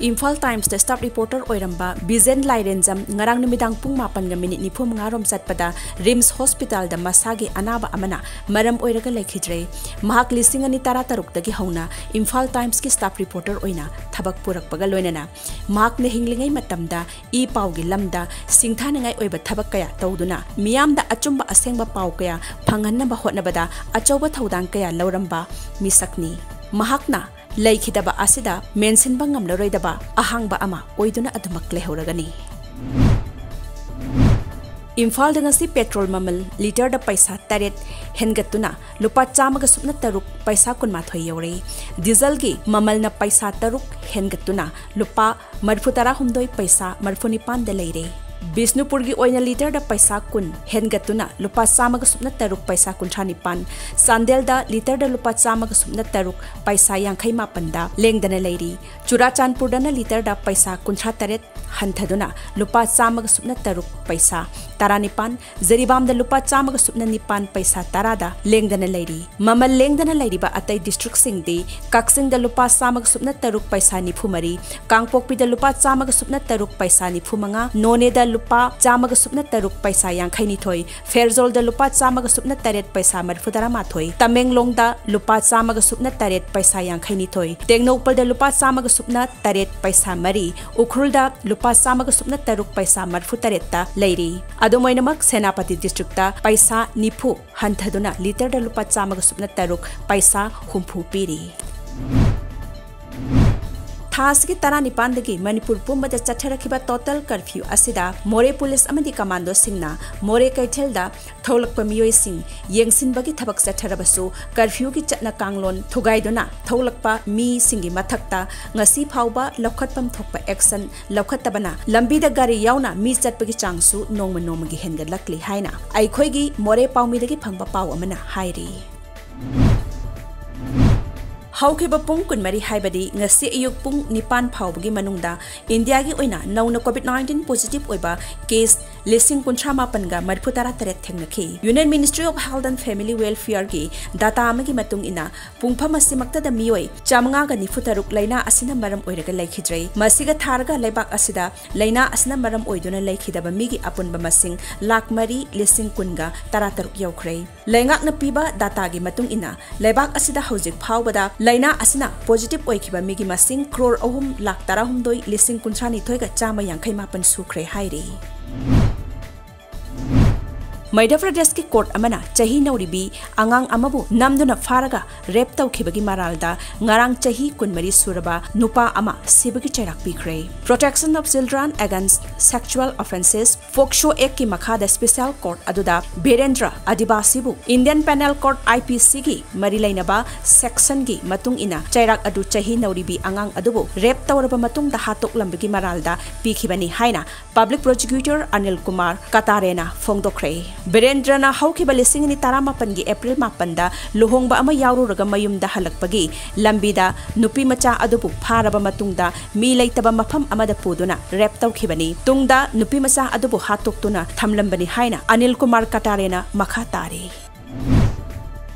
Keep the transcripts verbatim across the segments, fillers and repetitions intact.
Imphal ꯇꯥꯏꯝꯁꯇ staff reporter ꯑꯣꯏꯔꯝꯕ ꯕꯤꯖꯦꯟ ꯂꯥꯏꯔꯦꯟꯖꯝ ꯉꯔꯥꯡ ꯅꯨꯃꯤꯗꯥꯡ ꯄꯨꯡ ꯃꯥꯄꯟꯒ ꯃꯤꯅꯤꯠ ꯅꯤꯐꯨ ꯃꯉꯥ ꯔꯣꯝ ꯆꯠꯄꯗ ꯔꯤꯝꯁ ꯍꯣꯁꯄꯤꯇꯥꯜꯗ ꯃꯁꯥꯒꯤ ꯑꯅꯥꯕ ꯑꯃꯅ ꯃꯔꯝ ꯑꯣꯏꯔꯒ ꯂꯩꯈꯤꯗ꯭ꯔꯦ꯫ ꯃꯍꯥꯛ ꯂꯤꯁꯤꯡ ꯑꯅꯤ ꯇꯔꯥꯇꯔꯨꯛꯇꯒꯤ ꯍꯧꯅ ꯏꯝꯐꯥꯜ ꯇꯥꯏꯝꯁꯀꯤ ꯁ꯭ꯇꯥꯐ ꯔꯤꯄꯣꯔꯇꯔ ꯑꯣꯏꯅ ꯊꯕꯛ ꯄꯨꯔꯛꯄꯒ ꯂꯣꯏꯅꯅ ꯃꯍꯥꯛꯅ ꯍꯤꯡꯂꯤꯉꯩ ꯃꯇꯝꯗ ꯏ ꯄꯥꯎꯒꯤ ꯂꯝꯗ ꯁꯤꯡꯊꯥꯅꯤꯡꯉꯥꯏ ꯑꯣꯏꯕ ꯊꯕꯛ ꯀꯌꯥ ꯇꯧꯗꯨꯅ ꯃꯤꯌꯥꯝꯗ ꯑꯆꯨꯝꯕ ꯑꯁꯦꯡꯕ ꯄꯥꯎ ꯀꯌꯥ ꯐꯪꯍꯟꯅꯕ ꯍꯣꯠꯅꯕꯗ ꯑꯆꯧꯕ ꯊꯧꯗꯥꯡ ꯀꯌꯥ ꯂꯧꯔꯝꯕ ꯃꯤꯁꯛꯅꯤ꯫ ꯃꯍꯥꯛꯅ ꯂꯩꯈꯤꯗꯕ ꯑꯁꯤꯗ ꯃꯦꯟꯁꯤꯟꯕ ꯉꯝꯂꯔꯣꯏꯗꯕ ꯑꯍꯥꯡꯕ ꯑꯃ ꯑꯣꯏꯗꯨꯅ ꯑꯗꯨꯃꯛ ꯂꯩꯍꯧꯔꯒꯅꯤ꯫ ꯏꯝꯐꯥꯜꯗ ꯉꯁꯤ ꯄꯦꯇ꯭ꯔꯣꯜ ꯃꯃꯜ ꯂꯤꯇꯔꯗ ꯄꯩꯁꯥ ꯇꯔꯦꯠ ꯍꯦꯟꯒꯠꯇꯨꯅ ꯂꯨꯄꯥ ꯆꯥꯝꯃꯒ ꯁꯨꯞꯅ ꯇꯔꯨꯛ ꯄꯩꯁꯥ ꯀꯨꯟꯃꯥꯊꯣꯏ ꯌꯧꯔꯦ꯫ ꯗꯤꯖꯜꯒꯤ ꯃꯃꯜꯅ ꯄꯩꯁꯥ ꯇꯔꯨꯛ ꯍꯦꯟꯒꯠꯇꯨꯅ ꯂꯨꯄꯥ ꯃꯔꯤꯐꯨ ꯇꯔꯥꯍꯨꯝꯗꯣꯏ ꯄꯩꯁꯥ ꯃꯔꯤꯐꯨ ꯅꯤꯄꯥꯟꯗ ꯂꯩꯔꯦ꯫ ꯕꯤꯁꯅꯨꯄꯨꯔꯒꯤ ꯑꯣꯏꯅ ꯂꯤꯇꯔꯗ ꯄꯩꯁꯥ ꯀꯨꯟ ꯍꯦꯟꯒꯠꯇꯨꯅ ꯂꯨꯄꯥ ꯆꯥꯝꯃꯒ ꯁꯨꯞꯅ ꯇꯔꯨꯛ ꯄꯩꯁꯥ ꯀꯨꯟꯊ꯭ꯔꯥ ꯅꯤꯄꯥꯟ, ꯆꯥꯟꯗꯦꯜꯗ ꯂꯤꯇꯔꯗ ꯂꯨꯄꯥ ꯆꯥꯝꯃꯒ ꯁꯨꯞꯅ ꯇꯔꯨꯛ ꯄꯩꯁꯥ ꯌꯥꯡꯈꯩ ꯃꯥꯄꯟꯗ ꯂꯦꯡꯗꯅ ꯂꯩꯔꯤ꯫ ꯆꯨꯔꯥꯆꯥꯟꯄꯨꯔꯗꯅ ꯂꯤꯇꯔꯗ ꯄꯩꯁꯥ ꯀꯨꯟꯊ꯭ꯔꯥ ꯇꯔꯦꯠ ꯍꯟꯊꯗꯨꯅ ꯂꯨꯄꯥ ꯆꯥꯝꯃꯒ ꯁꯨꯞꯅ ꯇꯔꯨꯛ ꯄꯩꯁꯥ ꯇꯔꯥ ꯅꯤꯄꯥꯟ, ꯖꯤꯔꯤꯕꯥꯝꯗ ꯂꯨꯄꯥ ꯆꯥꯝꯃꯒ ꯁꯨꯞꯅ ꯅꯤꯄꯥꯟ ꯄꯩꯁꯥ ꯇꯔꯥꯗ ꯂꯦꯡꯗꯅ ꯂꯩꯔꯤ꯫ ꯃꯃꯜ ꯂꯦꯡꯗꯅ ꯂꯩꯔꯤꯕ ꯑꯇꯩ ꯗꯤꯁꯇ꯭ꯔꯤꯛꯁꯤꯡꯗꯤ ꯀꯛꯆꯤꯡꯗ ꯂꯨꯄꯥ ꯆꯥꯝꯃꯒ ꯁꯨꯞꯅ ꯇꯔꯨꯛ ꯄꯩꯁꯥ ꯅꯤꯐꯨ ꯃꯔꯤ, ꯀꯥꯡꯄꯣꯛꯄꯤꯗ ꯂꯨꯄꯥ ꯆꯥꯝꯃꯒ ꯁꯨꯞꯅ ꯇꯔꯨꯛ ꯄꯩꯁꯥ ꯅꯤꯐꯨ ꯃꯉꯥ, ꯅꯣꯅꯦꯗ ꯂꯨꯄꯥ ꯆꯥꯝꯃꯒ ꯁꯨꯞꯅ ꯇꯔꯨꯛ ꯄꯩꯁꯥ ꯌꯥꯡꯈꯩ ꯅꯤꯊꯣꯏ, ꯐꯦꯔꯖꯣꯜꯗ ꯂꯨꯄꯥ ꯆꯥꯝꯃꯒ ꯁꯨꯞꯅ ꯇꯔꯦꯠ ꯄꯩꯁꯥ ꯃꯔꯤꯐꯨ ꯇꯔꯥ ꯃꯥꯊꯣꯏ, ꯇꯃꯦꯡꯂꯣꯡꯗ ꯂꯨꯄꯥ ꯆꯥꯝꯃꯒ ꯁꯨꯞꯅ ꯇꯔꯦꯠ ꯄꯩꯁꯥ ꯌꯥꯡꯈꯩ ꯅꯤꯊꯣꯏ, ꯇꯦꯡꯅꯧꯄꯜꯗ ꯂꯨꯄꯥ ꯆꯥꯝꯃꯒ ꯁꯨꯞꯅ ꯇꯔꯦꯠ ꯄꯩꯁꯥ ꯃꯔꯤ, ꯎꯈ꯭ꯔꯨꯜꯗ ꯂꯨꯄꯥ ꯆꯥꯝꯃꯒ ꯁꯨꯞꯅ ꯇꯔꯨꯛ ꯄꯩꯁꯥ ꯃꯔꯤꯐꯨ ꯇꯔꯦꯠꯇ ꯂꯩꯔꯤ꯫ ꯑꯗꯨꯝ ꯑꯣꯏꯅꯃꯛ ꯁꯦꯅꯥꯄꯇꯤ ꯗꯤꯁꯇ꯭ꯔꯤꯛꯇ ꯄꯩꯁꯥ ꯅꯤꯐꯨ ꯍꯟꯊꯗꯨꯅ ꯂꯤꯇꯔꯗ ꯂꯨꯄꯥ ꯆꯥꯝꯃꯒ ꯁꯨꯞꯅ ꯇꯔꯨꯛ ꯄꯩꯁꯥ ꯍꯨꯝꯐꯨ ꯄꯤꯔꯤ꯫ ꯊꯥ ꯑꯁꯤꯒꯤ ꯇꯔꯥꯅꯤꯄꯥꯟꯗꯒꯤ ꯃꯅꯤꯄꯨꯔ ꯄꯨꯝꯕꯗ ꯆꯠꯊꯔꯛꯈꯤꯕ ꯇꯣꯇꯦꯜ ꯀꯔꯐ꯭ꯌꯨ ꯑꯁꯤꯗ ꯃꯣꯔꯦ ꯄꯨꯂꯤꯁ ꯑꯃꯗꯤ ꯀꯃꯥꯟꯗꯣꯁꯤꯡꯅ ꯃꯣꯔꯦ ꯀꯩꯊꯦꯜꯗ ꯊꯣꯛꯂꯛꯄ ꯃꯤꯑꯣꯏꯁꯤꯡ ꯌꯦꯡꯁꯤꯟꯕꯒꯤ ꯊꯕꯛ ꯆꯠꯊꯔꯕꯁꯨ, ꯀꯔꯐ꯭ꯌꯨꯒꯤ ꯆꯠꯅ ꯀꯥꯡꯂꯣꯟ ꯊꯨꯒꯥꯏꯗꯨꯅ ꯊꯣꯛꯂꯛꯄ ꯃꯤꯁꯤꯡꯒꯤ ꯃꯊꯛꯇ ꯉꯁꯤ ꯐꯥꯎꯕ ꯂꯧꯈꯠꯐꯝ ꯊꯣꯛꯄ ꯑꯦꯛꯁꯟ ꯂꯧꯈꯠꯇꯕꯅ ꯂꯝꯕꯤꯗ ꯒꯥꯔꯤ ꯌꯥꯎꯅ ꯃꯤ ꯆꯠꯄꯒꯤ ꯆꯥꯡꯁꯨ ꯅꯣꯡꯃ ꯅꯣꯡꯃꯒꯤ ꯍꯦꯟꯒꯠꯂꯛꯂꯤ ꯍꯥꯏꯅ ꯑꯩꯈꯣꯏꯒꯤ ꯃꯣꯔꯦ ꯄꯥꯎꯃꯤꯗꯒꯤ ꯐꯪꯕ ꯄꯥꯎ ꯑꯃꯅ ꯍꯥꯏꯔꯤ꯫ ꯍꯧꯈꯤꯕ ꯄꯨꯡ ꯀꯨꯟꯃꯔꯤ, ꯍꯥꯏꯕꯗꯤ ꯉꯁꯤ ꯑꯌꯨꯛ ꯄꯨꯡ ꯅꯤꯄꯥꯟ ꯐꯥꯎꯕꯒꯤ ꯃꯅꯨꯡꯗ ꯏꯟꯗꯤꯌꯥꯒꯤ ꯑꯣꯏꯅ ꯅꯧꯅ COVID nineteen positive ꯑꯣꯏꯕ case ꯂꯤꯁꯤꯡ ꯀꯨꯟꯊ꯭ꯔꯥ ꯃꯥꯄꯟꯒ ꯃꯔꯤꯐꯨ ꯇꯔꯥ ꯇꯔꯦꯠ ꯊꯦꯡꯅꯈꯤ꯫ Union Ministry of Health and Family Welfareꯒꯤ data ꯑꯃꯒꯤ ꯃꯇꯨꯡ ꯏꯟꯅ, ꯄꯨꯡꯐꯝ ꯑꯁꯤꯃꯛꯇꯗ ꯃꯤꯑꯣꯏ ꯆꯥꯃꯉꯥꯒ ꯅꯤꯐꯨ ꯇꯔꯨꯛ ꯂꯥꯏꯅꯥ ꯑꯁꯤꯅ ꯃꯔꯝ ꯑꯣꯏꯔꯒ ꯂꯩꯈꯤꯗ꯭ꯔꯦ꯫ ꯃꯁꯤꯒ ꯊꯥꯔꯒ ꯂꯩꯕꯥꯛ ꯑꯁꯤꯗ ꯂꯥꯏꯅꯥ ꯑꯁꯤꯅ ꯃꯔꯝ ꯑꯣꯏꯗꯨꯅ ꯂꯩꯈꯤꯗꯕ ꯃꯤꯒꯤ ꯑꯄꯨꯟꯕ ꯃꯁꯤꯡ ꯂꯥꯈ ꯃꯔꯤ ꯂꯤꯁꯤꯡ ꯀꯨꯟꯒ ꯇꯔꯥ ꯇꯔꯨꯛ ꯌꯧꯈ꯭ꯔꯦ꯫ ꯂꯩꯉꯥꯛꯅ ꯄꯤꯕ dataꯒꯤ ꯃꯇꯨꯡ ꯏꯟꯅ, ꯂꯩꯕꯥꯛ ꯑꯁꯤꯗ ꯍꯧꯖꯤꯛ ꯐꯥꯎꯕꯗ ꯂꯥꯏꯅꯥ ꯑꯁꯤꯅ positive ꯑꯣꯏꯈꯤꯕ ꯃꯤꯒꯤ ꯃꯁꯤꯡ ꯀ꯭ꯔꯣꯔ ꯑꯍꯨꯝ ꯂꯥꯈ ꯇꯔꯥꯍꯨꯝꯗꯣꯏ ꯂꯤꯁꯤꯡ ꯀꯨꯟꯊ꯭ꯔꯥ ꯅꯤꯊꯣꯏꯒ ꯆꯥꯝꯃ ꯌꯥꯡꯈꯩ ꯃꯥꯄꯟ ꯁꯨꯈ꯭ꯔꯦ ꯍꯥꯏꯔꯤ꯫ ꯃꯙ꯭ꯌ ꯄ꯭ꯔꯗꯦꯁꯀꯤ court ꯑꯃꯅ ꯆꯍꯤ ꯅꯧꯔꯤꯕꯤ ꯑꯉꯥꯡ ꯑꯃꯕꯨ ꯅꯝꯗꯨꯅ ꯐꯥꯔꯒ rape ꯇꯧꯈꯤꯕꯒꯤ ꯃꯔꯥꯜꯗ ꯉꯔꯥꯡ ꯆꯍꯤ ꯀꯨꯟꯃꯔꯤ ꯁꯨꯔꯕ ꯅꯨꯄꯥ ꯑꯃ ꯁꯤꯕꯒꯤ ꯆꯩꯔꯥꯛ ꯄꯤꯈ꯭ꯔꯦ꯫ Protection of Children Against Sexual Offences, POCSO Actꯀꯤ ꯃꯈꯥꯗ special court ꯑꯗꯨꯗ ꯕꯤꯔꯦꯟꯗ꯭ꯔ ꯑꯗꯤꯕꯥꯁꯤꯕꯨ Indian Penal Code, IPCꯒꯤ ꯃꯔꯤ ꯂꯩꯅꯕ sectionꯒꯤ ꯃꯇꯨꯡ ꯏꯟꯅ ꯆꯩꯔꯥꯛ ꯑꯗꯨ ꯆꯍꯤ ꯅꯧꯔꯤꯕꯤ ꯑꯉꯥꯡ ꯑꯗꯨꯕꯨ rape ꯇꯧꯔꯕ ꯃꯇꯨꯡꯗ ꯍꯥꯠꯇꯣꯛꯂꯝꯕꯒꯤ ꯃꯔꯥꯜꯗ ꯄꯤꯈꯤꯕꯅꯤ ꯍꯥꯏꯅ Public Prosecutor ꯑꯅꯤꯜ ꯀꯨꯃꯥꯔ ꯀꯇꯥꯔꯦꯅ ꯐꯣꯡꯗꯣꯛꯈ꯭ꯔꯦ꯫ ꯕꯤꯔꯦꯟꯗ꯭ꯔꯅ ꯍꯧꯈꯤꯕ ꯂꯤꯁꯤꯡ ꯑꯅꯤ ꯇꯔꯥꯃꯥꯄꯟꯒꯤ April ꯃꯥꯄꯟꯗ ꯂꯨꯍꯣꯡꯕ ꯑꯃ ꯌꯥꯎꯔꯨꯔꯒ ꯃꯌꯨꯝꯗ ꯍꯜꯂꯛꯄꯒꯤ ꯂꯝꯕꯤꯗ ꯅꯨꯄꯤ ꯃꯆꯥ ꯑꯗꯨꯕꯨ ꯐꯥꯔꯕ ꯃꯇꯨꯡꯗ ꯃꯤ ꯂꯩꯇꯕ ꯃꯐꯝ ꯑꯃꯗ ꯄꯨꯗꯨꯅ rape ꯇꯧꯈꯤꯕꯅꯤ꯫ ꯇꯨꯡꯗ ꯅꯨꯄꯤ ꯃꯆꯥ ꯑꯗꯨꯕꯨ ꯍꯥꯠꯇꯣꯛꯇꯨꯅ ꯊꯝꯂꯝꯕꯅꯤ ꯍꯥꯏꯅ ꯑꯅꯤꯜ ꯀꯨꯃꯥꯔ ꯀꯇꯥꯔꯦꯅ ꯃꯈꯥ ꯇꯥꯔꯤ꯫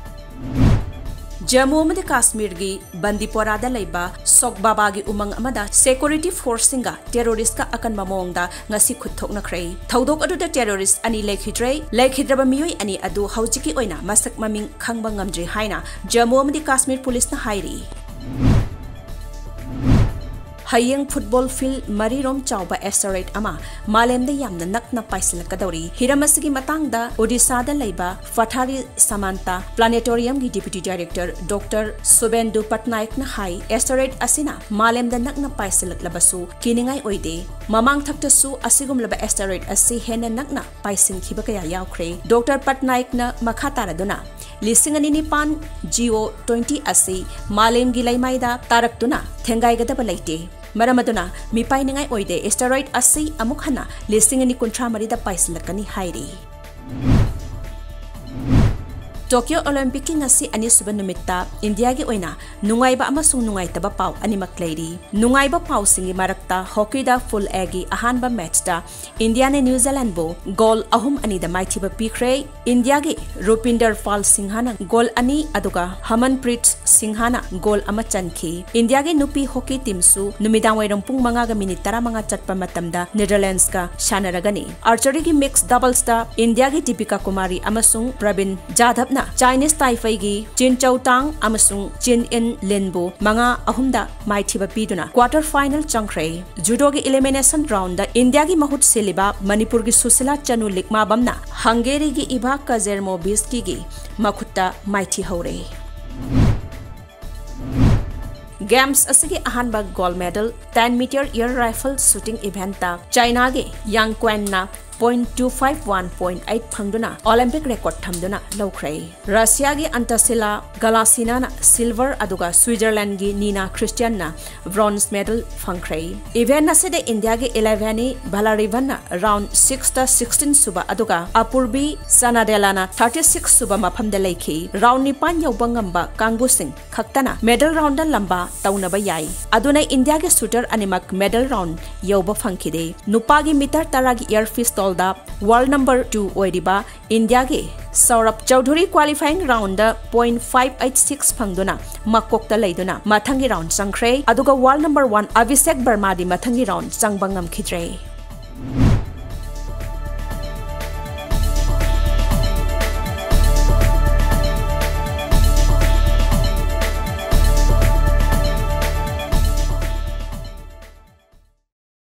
ꯖꯝꯃꯨ ꯑꯃꯗꯤ ꯀꯥꯁꯃꯤꯔꯒꯤ ꯕꯟꯗꯤꯄꯣꯔꯥꯗ ꯂꯩꯕ ꯁꯣꯛ ꯕꯥꯕꯥꯒꯤ ꯎꯃꯪ ꯑꯃꯗ security forceꯁꯤꯡꯒ terroristꯀ ꯑꯀꯟꯕ ꯃꯑꯣꯡꯗ ꯉꯁꯤ ꯈꯨꯠ ꯊꯣꯛꯅꯈ꯭ꯔꯦ꯫ ꯊꯧꯗꯣꯛ ꯑꯗꯨꯗ terrorist ꯑꯅꯤ ꯂꯩꯈꯤꯗ꯭ꯔꯦ꯫ ꯂꯩꯈꯤꯗ꯭ꯔꯕ ꯃꯤꯑꯣꯏ ꯑꯅꯤ ꯑꯗꯨ ꯍꯧꯖꯤꯛꯀꯤ ꯑꯣꯏꯅ ꯃꯁꯛ ꯃꯃꯤꯡ ꯈꯪꯕ ꯉꯝꯗ꯭ꯔꯤ ꯍꯥꯏꯅ ꯖꯝꯃꯨ ꯑꯃꯗꯤ ꯀꯥꯁꯃꯤꯔ ꯄꯨꯂꯤꯁꯅ ꯍꯥꯏꯔꯤ꯫ ꯍꯌꯦꯡ football field ꯃꯔꯤꯔꯣꯝ ꯆꯥꯎꯕ asteroid ꯑꯃ ꯃꯥꯂꯦꯝꯗ ꯌꯥꯝꯅ ꯅꯛꯅ ꯄꯥꯏꯁꯤꯜꯂꯛꯀꯗꯧꯔꯤ꯫ ꯍꯤꯔꯝ ꯑꯁꯤꯒꯤ ꯃꯇꯥꯡꯗ ꯑꯣꯗꯤꯁꯥꯗ ꯂꯩꯕ ꯐꯊꯥꯔꯤ ꯁꯃꯥꯟꯇꯥ Planetariumꯒꯤ Deputy Director Doctor ꯁꯨꯕꯦꯟꯗꯨ ꯄꯠꯅꯥꯌꯛꯅ ꯍꯥꯏ, asteroid ꯑꯁꯤꯅ ꯃꯥꯂꯦꯝꯗ ꯅꯛꯅ ꯄꯥꯏꯁꯤꯜꯂꯛꯂꯕꯁꯨ ꯀꯤꯅꯤꯡꯉꯥꯏ ꯑꯣꯏꯗꯦ꯫ ꯃꯃꯥꯡ ꯊꯛꯇꯁꯨ ꯑꯁꯤꯒꯨꯝꯂꯕ asteroid ꯑꯁꯤ ꯍꯦꯟꯅ ꯅꯛꯅ ꯄꯥꯏꯁꯤꯟꯈꯤꯕ ꯀꯌꯥ ꯌꯥꯎꯈ꯭ꯔꯦ꯫ Doctor ꯄꯠꯅꯥꯌꯛꯅ ꯃꯈꯥ ꯇꯥꯔꯗꯨꯅ, ꯂꯤꯁꯤꯡ ꯑꯅꯤ ꯅꯤꯄꯥꯟ G O twenty ꯑꯁꯤ ꯃꯥꯂꯦꯝꯒꯤ ꯂꯩꯃꯥꯏꯗ ꯇꯥꯔꯛꯇꯨꯅ ꯊꯦꯡꯒꯥꯏꯒꯗꯕ ꯂꯩꯇꯦ꯫ ꯃꯔꯝ ꯑꯗꯨꯅ ꯃꯤꯄꯥꯏꯅꯤꯡꯉꯥꯏ ꯑꯣꯏꯗꯦ꯫ Asteroid ꯑꯁꯤ ꯑꯃꯨꯛ ꯍꯟꯅ ꯂꯤꯁꯤꯡ ꯑꯅꯤ ꯀꯨꯟꯊ꯭ꯔꯥ ꯃꯔꯤꯗ ꯄꯥꯏꯁꯤꯜꯂꯛꯀꯅꯤ ꯍꯥꯏꯔꯤ꯫ ꯇꯣꯀꯤꯌꯣ ꯑꯣꯂꯤꯝꯄꯤꯛꯀꯤ ꯉꯁꯤ ꯑꯅꯤꯁꯨꯕ ꯅꯨꯃꯤꯠꯇ ꯏꯟꯗꯤꯌꯥꯒꯤ ꯑꯣꯏꯅ ꯅꯨꯡꯉꯥꯏꯕ ꯑꯃꯁꯨꯡ ꯅꯨꯡꯉꯥꯏꯇꯕ ꯄꯥꯎ ꯑꯅꯤꯃꯛ ꯂꯩꯔꯤ꯫ ꯅꯨꯡꯉꯥꯏꯕ ꯄꯥꯎꯁꯤꯡꯒꯤ ꯃꯔꯛꯇ ꯍꯣꯀꯤꯗ ꯄꯨꯜ ꯑꯦꯒꯤ ꯑꯍꯥꯟꯕ ꯃꯦꯆꯇ ꯏꯟꯗꯤꯌꯥꯅ ꯅ꯭ꯌꯨ ꯖꯤꯂꯦꯟꯗꯕꯨ ꯒꯣꯜ ꯑꯍꯨꯝ ꯑꯅꯤꯗ ꯃꯥꯏꯊꯤꯕ ꯄꯤꯈ꯭ꯔꯦ꯫ ꯏꯟꯗꯤꯌꯥꯒꯤ ꯔꯨꯄꯤꯟꯗꯔ ꯄꯥꯜ ꯁꯤꯡꯍꯅ ꯒꯣꯜ ꯑꯅꯤ, ꯑꯗꯨꯒ ꯍꯃꯟꯄ꯭ꯔꯤꯠ ꯁꯤꯡꯍꯅ ꯒꯣꯜ ꯑꯃ ꯆꯟꯈꯤ꯫ ꯏꯟꯗꯤꯌꯥꯒꯤ ꯅꯨꯄꯤ ꯍꯣꯀꯤ ꯇꯤꯝꯁꯨ ꯅꯨꯃꯤꯗꯥꯡꯋꯥꯏꯔꯝ ꯄꯨꯡ ꯃꯉꯥꯒ ꯃꯤꯅꯤꯠ ꯇꯔꯥꯃꯉꯥ ꯆꯠꯄ ꯃꯇꯝꯗ ꯅꯦꯗꯔꯂꯦꯟꯗꯁꯀ ꯁꯥꯟꯅꯔꯒꯅꯤ꯫ ꯑꯥꯔꯆꯔꯤꯒꯤ ꯃꯤꯛꯁ ꯗꯕꯜꯁꯇ ꯏꯟꯗꯤꯌꯥꯒꯤ ꯗꯤꯄꯤꯀꯥ ꯀꯨꯃꯥꯔꯤ ꯑꯃꯁꯨꯡ ꯄ꯭ꯔꯕꯤꯟ ꯖꯥꯙꯕꯅ ꯆꯥꯏꯅꯤꯁ ꯇꯥꯏꯐꯩꯒꯤ ꯆꯤꯟ ꯆꯧ ꯇꯥꯡ ꯑꯃꯁꯨꯡ ꯆꯤꯟ ꯏꯟ ꯂꯤꯟꯕꯨ ꯃꯉꯥ ꯑꯍꯨꯝꯗ ꯃꯥꯏꯊꯤꯕ ꯄꯤꯗꯨꯅ ꯀ꯭ꯋꯥꯇꯔ ꯐꯥꯏꯅꯦꯜ ꯆꯪꯈ꯭ꯔꯦ꯫ ꯖꯨꯗꯣꯒꯤ ꯏꯂꯤꯃꯤꯅꯦꯁꯟ ꯔꯥꯎꯟꯗ ꯏꯟꯗꯤꯌꯥꯒꯤ ꯃꯍꯨꯠ ꯁꯤꯜꯂꯤꯕ ꯃꯅꯤꯄꯨꯔꯒꯤ ꯁꯨꯁꯤꯂꯥ ꯆꯅꯨ ꯂꯤꯛꯃꯥꯕꯝꯅ ꯍꯪꯒꯦꯔꯤꯒꯤ ꯏꯚꯥ ꯀꯖꯦꯔꯃꯣꯕꯤꯁꯀꯤꯒꯤ ꯃꯈꯨꯠꯇ ꯃꯥꯏꯊꯤꯍꯧꯔꯦ꯫ ꯒꯦꯝꯁ ꯑꯁꯤꯒꯤ ꯑꯍꯥꯟꯕ gold medal ten metre air rifle shooting ꯏꯚꯦꯟꯠꯇ ꯆꯥꯏꯅꯥꯒꯤ ꯌꯥꯡ ꯀ꯭ꯋꯦꯟꯅ point two five one point eight ꯐꯪꯗꯨꯅ ꯑꯣꯂꯤꯝꯄꯤꯛ ꯔꯦꯀꯣꯔꯗ ꯊꯝꯗꯨꯅ ꯂꯧꯈ꯭ꯔꯦ꯫ ꯔꯁꯤꯌꯥꯒꯤ ꯑꯟꯇꯥꯁꯤꯂꯥ ꯒꯂꯥꯁꯤꯅꯥꯅ ꯁꯤꯜꯚꯔ, ꯑꯗꯨꯒ ꯁ꯭ꯋꯤꯖꯔꯂꯦꯟꯗꯒꯤ ꯅꯤꯅꯥ ꯈ꯭ꯔꯤꯁꯇꯤꯌꯟꯅ ꯕ꯭ꯔꯣꯟꯖ ꯃꯦꯗꯜ ꯐꯪꯈ꯭ꯔꯦ꯫ ꯏꯚꯦꯟꯠ ꯑꯁꯤꯗ ꯏꯟꯗꯤꯌꯥꯒꯤ ꯏꯂꯦꯚꯦꯅꯤ ꯚꯂꯥꯔꯤꯚꯟꯅ ꯔꯥꯎꯟ ꯁꯤꯛꯁꯇ ꯁꯤꯛꯁꯇꯤꯟ ꯁꯨꯕ, ꯑꯗꯨꯒ ꯑꯄꯨꯔꯕꯤ ꯁꯅꯥꯗꯦꯂꯥꯅ ꯊꯥꯔꯇꯤ ꯁꯤꯛꯁ ꯁꯨꯕ ꯃꯐꯝꯗ ꯂꯩꯈꯤ꯫ ꯔꯥꯎꯟ ꯅꯤꯄꯥꯟ ꯌꯧꯕ ꯉꯝꯕ ꯀꯥꯡꯕꯨꯁꯤꯡ ꯈꯛꯇꯅ ꯃꯦꯗꯜ ꯔꯥꯎꯟꯗ ꯂꯝꯕꯥ ꯇꯧꯅꯕ ꯌꯥꯏ꯫ ꯑꯗꯨꯅ ꯏꯟꯗꯤꯌꯥꯒꯤ ꯁꯨꯇꯔ ꯑꯅꯤꯃꯛ ꯃꯦꯗꯜ ꯔꯥꯎꯟ ꯌꯧꯕ ꯐꯪꯈꯤꯗꯦ꯫ ꯅꯨꯄꯥꯒꯤ ꯃꯤꯇꯔ ꯇꯔꯥꯒꯤ ꯏꯌꯔ ꯄꯤꯁꯇꯣꯜꯗ ꯋꯥꯔꯜꯗ ꯅꯝꯕꯔ ꯇꯨ ꯑꯣꯏꯔꯤꯕ ꯏꯟꯗꯤꯌꯥꯒꯤ Saurabh Chaudhary qualifying round point five eight six ꯐꯪꯗꯨꯅ ꯃꯀꯣꯛꯇ ꯂꯩꯗꯨꯅ ꯃꯊꯪꯒꯤ ꯔꯥꯎꯟ ꯆꯪꯈ꯭ꯔꯦ꯫ ꯑꯗꯨꯒ ꯋꯥꯔꯜꯗ ꯅꯝꯕꯔ ꯋꯥꯟ ꯑꯚꯤꯁꯦꯛ ꯕꯔꯃꯥꯗꯤ ꯃꯊꯪꯒꯤ ꯔꯥꯎꯟ ꯆꯪꯕ ꯉꯝꯈꯤꯗ꯭ꯔꯦ꯫